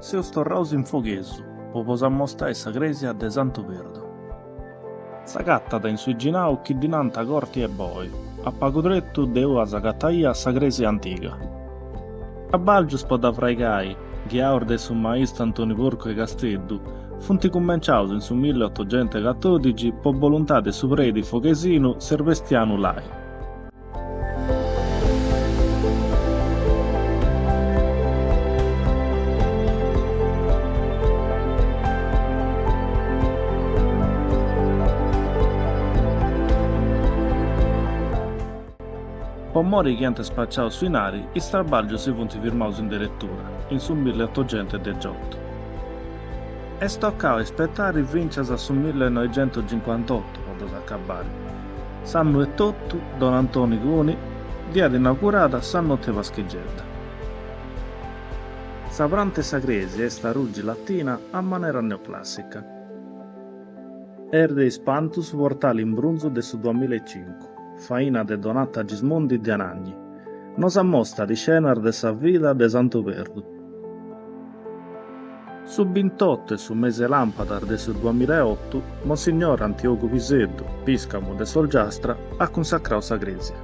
Seus torraus in Foghesu po bos ammostai sa crèsia de Santu Perdu. S'agatat in su 'iginau chi ddi nant Corti 'e Boi, a pagu tretu de ua s'agataiat sa crèsia antiga. Trabàlgius po dda fraigai, ghiaus de su maistu Antoni Porcu 'e Casteddu, funt cumenciaus in su milliotogentoecatòdixi po boluntade 'e su predi foghesinu Serbestianu Lai. Po mori chi ant spaciau su 'inari, is trabàlgius si funt firmaus in deretura, in su milliotogentodexiotto. Est tocau a ispetari fìncias a su millenoigentocincuantotu po ddos acabari. S'annu etotu, Don Antoni Coni dd'iat inaugurada sa noti 'e Paschigedda. Sa pranta 'e sa crèsia est a rugi latina a manera neoclàssica. Est de ispantu su portali in brunzu de su duamillaecincu, faina de Donata Gismondi de Anagni, nos ammostat iscenas de sa vida de Santu Perdu. Su bintotto 'e su mese 'e làmpadas de su duamillaeoto, Monsignor Antiogu Piseddu, pìscamu de s'Ogiastra, at cunsacrau sa crèsia.